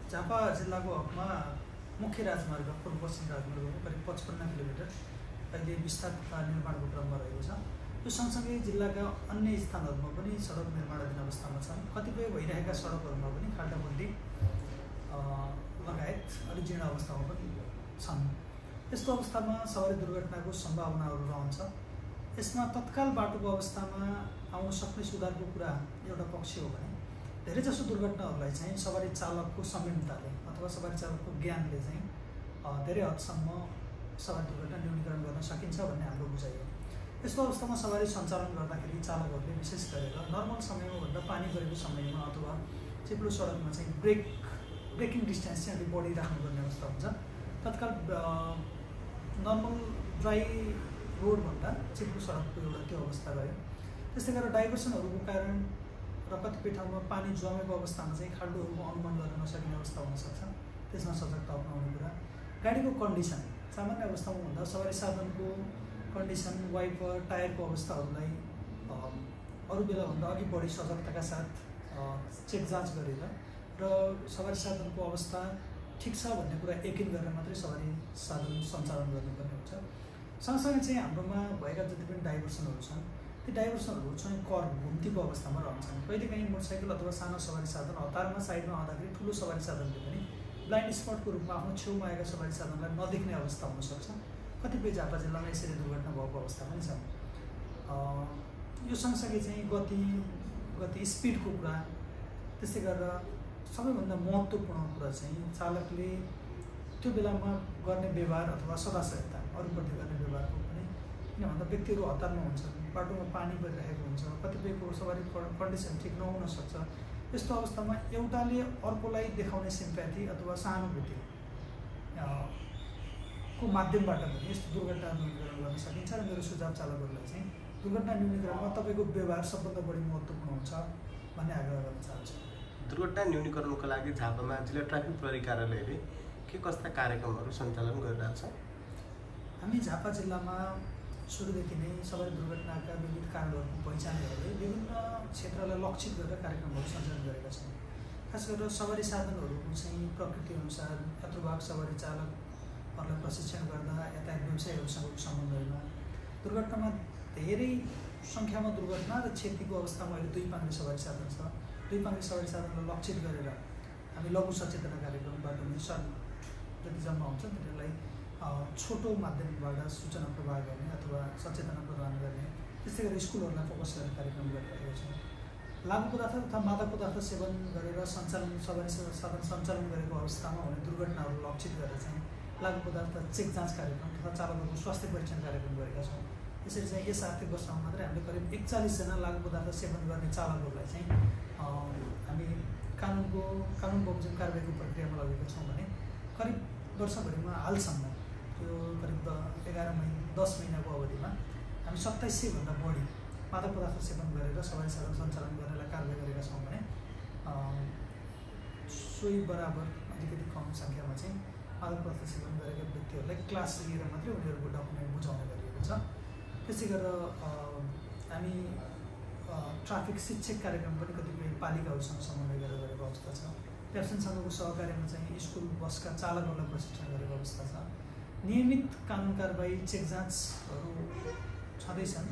झापा जिल्लाको हकमा मुख्य राजमार्ग पूर्व पश्चिम राजमार्गको करिब 55 किलोमिटर अहिले विस्तार तथा निर्माणको क्रममा रहेको छ। यो सँगसँगै जिल्लाका अन्य स्थानहरूमा पनि सडक निर्माणाधीन अवस्थामा छन्। कतिपय भइरहेका सडकहरूमा पनि खाल्डाखुल्डी लगायत अलि जीर्ण अवस्थामा पनि छन्। यस्तो अवस्थामा सवारी दुर्घटनाको सम्भावनाहरू रहन्छ। यसमा तत्काल बाटोको अवस्थामा आउन सक्ने सुधारको कुरा एउटा पक्ष हो भने धेरैजसो दुर्घटनाहरूलाई चाहिँ सवारी चालकको संयमताले अथवा सवारी चालकको ज्ञानले चाहिँ धेरै हदसम्म सवारी दुर्घटना न्यूनीकरण गर्न सकिन्छ भन्ने हाम्रो बुझाइ हो। यस्तो अवस्थामा सवारी सञ्चालन गर्दाखेरि चालकहरूले विशेष गरेर नर्मल समयमा भन्दा पानी परेको समयमा अथवा चिप्लो सडकमा चाहिँ ब्रेकिङ डिस्टेन्स चाहिँ अलिक बढी राख्नुपर्ने अवस्था हुन्छ। तत्काल नर्मल ड्राई रोडभन्दा चिप्लो सडकको एउटा त्यो अवस्था रह्यो। त्यस्तै गरेर डाइभर्सनहरूको कारण र कतिपय ठाउँमा पानी जमेको अवस्थामा चाहिँ खाल्डोहरूको अनुमान गर्न नसकिने अवस्था हुनसक्छ। त्यसमा सजगता अपनाउने कुरा। गाडीको कन्डिसन सामान्य अवस्थामा भन्दा सवारी साधनको कन्डिसन, वाइपर, टायरको अवस्थाहरूलाई अरू बेलाभन्दा अघि बढी सजगताका साथ चेक जाँच गरेर र सवारी साधनको अवस्था ठिक छ भन्ने कुरा यकिन गरेर मात्रै सवारी साधन सञ्चालन गर्नुपर्ने हुन्छ। सँगसँगै चाहिँ हाम्रोमा भएका जति पनि डाइभर्सनहरू छन् ती डाइभर्सनहरू चाहिँ कर्भ घुम्तीको अवस्थामा रहन्छन्। कहिलेकाहीँ मोटरसाइकल अथवा सानो सवारी साधन हतारमा साइडमा आउँदाखेरि ठुलो सवारी साधनले पनि ब्लाइन्ड स्पटको रूपमा आफ्नो छेउमा आएका सवारी साधनलाई नदेख्ने अवस्था हुनसक्छ। कतिपय झापा जिल्लामा यसरी दुर्घटना भएको अवस्था पनि छ। यो सँगसँगै चाहिँ गति स्पिडको कुरा, त्यस्तै गरेर सबैभन्दा महत्त्वपूर्ण कुरा चाहिँ चालकले त्यो बेलामा गर्ने व्यवहार अथवा सदासहयता अरूप्रति गर्ने व्यवहारको पनि। किन भन्दा व्यक्तिहरू हतारमा हुन्छन्, बाटोमा पानी परिरहेको हुन्छ, कतिपयको सवारी कन्डिसन ठिक नहुन सक्छ। यस्तो अवस्थामा एउटाले अर्कोलाई देखाउने सिम्प्याथी अथवा सहानुभूति को माध्यमबाट पनि यस्तो दुर्घटना न्यूनीकरण गर्न सकिन्छ। र मेरो सुझाव चालकहरूलाई चाहिँ दुर्घटना न्यूनीकरणमा तपाईँको व्यवहार सबभन्दा बढी महत्त्वपूर्ण हुन्छ भन्ने आग्रह गर्न चाहन्छु। दुर्घटना न्यूनीकरणको लागि झापामा जिल्ला ट्राफिक प्रहरी कार्यालयले के कस्ता कार्यक्रमहरू सञ्चालन गरिरहेको छ? हामी झापा जिल्लामा सुरुदेखि नै सवारी दुर्घटनाका विविध कारणहरूको पहिचान गर्दै विभिन्न क्षेत्रलाई लक्षित गरेर कार्यक्रमहरू सञ्चालन गरेका छौँ। खास गरेर सवारी साधनहरूको चाहिँ प्रकृतिअनुसार यात्रुवाहक सवारी चालकहरूलाई प्रशिक्षण गर्दा यातायात व्यवसायहरूसँगको समन्वयमा दुर्घटनामा धेरै सङ्ख्यामा दुर्घटना र क्षतिको अवस्थामा अहिले दुई पाङ्ग्रे सवारी साधन छ। दुई पाङ्ग्रे सवारी साधनलाई लक्षित गरेर हामी लघु सचेतना कार्यक्रमबाट पनि जति जम्मा हुन्छ तिनीहरूलाई छोटो माध्यमबाट सूचना प्रवाह गर्ने अथवा सचेतना प्रदान गर्ने, त्यस्तै गरेर स्कुलहरूलाई फोकस गर्ने कार्यक्रम गरिरहेको छौँ। लागु पदार्थ तथा मादक पदार्थ सेवन गरेर सवारी साधन सञ्चालन गरेको अवस्थामा हुने दुर्घटनाहरू लक्षित गरेर चाहिँ लागु पदार्थ चेक जाँच कार्यक्रम तथा चालकहरूको स्वास्थ्य परीक्षण कार्यक्रम गरेका छौँ। यसरी चाहिँ यस आर्थिक वर्षमा मात्रै हामीले करिब 41 जना लागु पदार्थ सेवन गर्ने चालकहरूलाई चाहिँ हामी कानुन बमोजिम कारबाहीको प्रक्रियामा लगेका छौँ भने करिब वर्षभरिमा हालसम्म त्यो करिब 10 महिनाको अवधिमा हामी 2700 भन्दा बढी मादक पदार्थ सेवन गरेर सवारी साधन सञ्चालन गर्नलाई कारबाही गरेका छौँ भने सोही बराबर अलिकति कम सङ्ख्यामा चाहिँ मादक पदार्थ सेवन गरेका व्यक्तिहरूलाई क्लास लिएर मात्रै उनीहरूको डकुमेन्ट बुझाउने गरिएको छ। त्यसै गरेर हामी ट्राफिक शिक्षक कार्यक्रम पनि कतिपय पालिकाहरूसँग समन्वय गरेर गरेको अवस्था छ। प्याप्सनसँगको सहकार्यमा चाहिँ स्कुल बसका चालकहरूलाई प्रशिक्षण गरेको अवस्था छ। नियमित कानुन कारबाही चेक जाँचहरू छँदैछन्।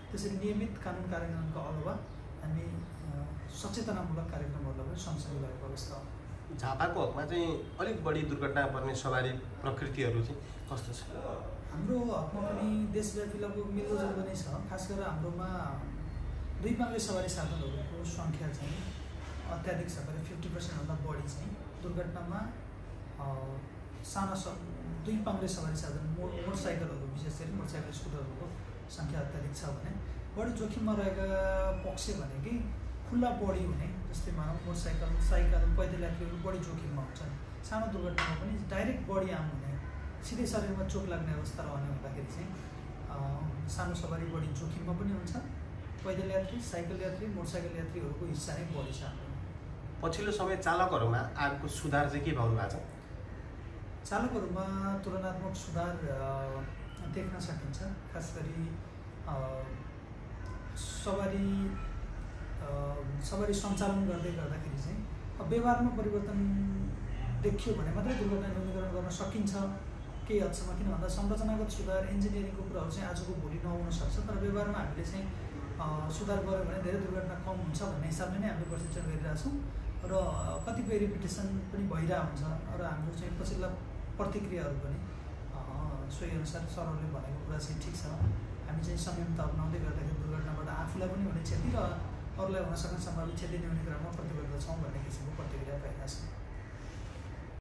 त्यसरी नियमित कानुन कार्यान्वयनको अलावा हामी सचेतनामूलक कार्यक्रमहरूलाई पनि सँगसँगै गरेको अवस्था हो। झापाको हकमा चाहिँ अलिक बढी दुर्घटना पर्ने सवारी प्रकृतिहरू चाहिँ कस्तो छ? हाम्रो हकमा पनि देशव्यापी लगभग मिल्दोजुल्दो नै छ। खास गरेर हाम्रोमा दुई पाङ्ग्रे सवारी साधनहरूको सङ्ख्या चाहिँ अत्याधिक छ। करिब 50% भन्दा बढी चाहिँ दुर्घटनामा साना दुई पाङ्ग्रे सवारी साधन मोटरसाइकलहरू, विशेष गरी मोटरसाइकल स्कुटरहरूको सङ्ख्या अत्याधिक छ भने बढी जोखिममा रहेका पक्ष भनेकै खुल्ला बढी हुने, जस्तै मानव मोटरसाइकल, साइकल, पैदल यात्रीहरू बढी जोखिममा हुन्छन्। सानो दुर्घटनामा पनि डाइरेक्ट बढी आम हुने, सिधै शरीरमा चोट लाग्ने अवस्था रहने हुँदाखेरि चाहिँ सानो सवारी बढी जोखिममा पनि हुन्छ। पैदल यात्री, साइकल यात्री, मोटरसाइकल यात्रीहरूको हिस्सा नै बढी छ। पछिल्लो समय चालकहरूमा आएको सुधार चाहिँ के पाउनु भएको छ? चालकहरूमा तुलनात्मक सुधार देख्न सकिन्छ। खास गरी सवारी सञ्चालन गर्दाखेरि चाहिँ व्यवहारमा परिवर्तन देखियो भने मात्रै दुर्घटना न्यूनीकरण गर्न सकिन्छ केही हदसम्म। किन भन्दा संरचनागत सुधार इन्जिनियरिङको कुराहरू चाहिँ आजको भोलि नहुन सक्छ, तर व्यवहारमा हामीले चाहिँ सुधार गऱ्यो भने धेरै दुर्घटना कम हुन्छ भन्ने हिसाबले नै हामीले प्रशिक्षण गरिरहेछौँ र कतिपय रिपिटेसन पनि भइरहेको हुन्छ र हाम्रो चाहिँ पछिल्ला प्रतिक्रियाहरू पनि सोही अनुसार सरहरूले भनेको कुरा चाहिँ ठिक छ। हामी चाहिँ संयमता अपनाउँदै गर्दाखेरि दुर्घटनाबाट आफूलाई पनि हुने क्षति र अरूलाई हुन सक्ने सम्भावित क्षति न्यूनीकरणमा प्रतिबद्ध छौँ भन्ने किसिमको प्रतिक्रिया पाइरहेको छ।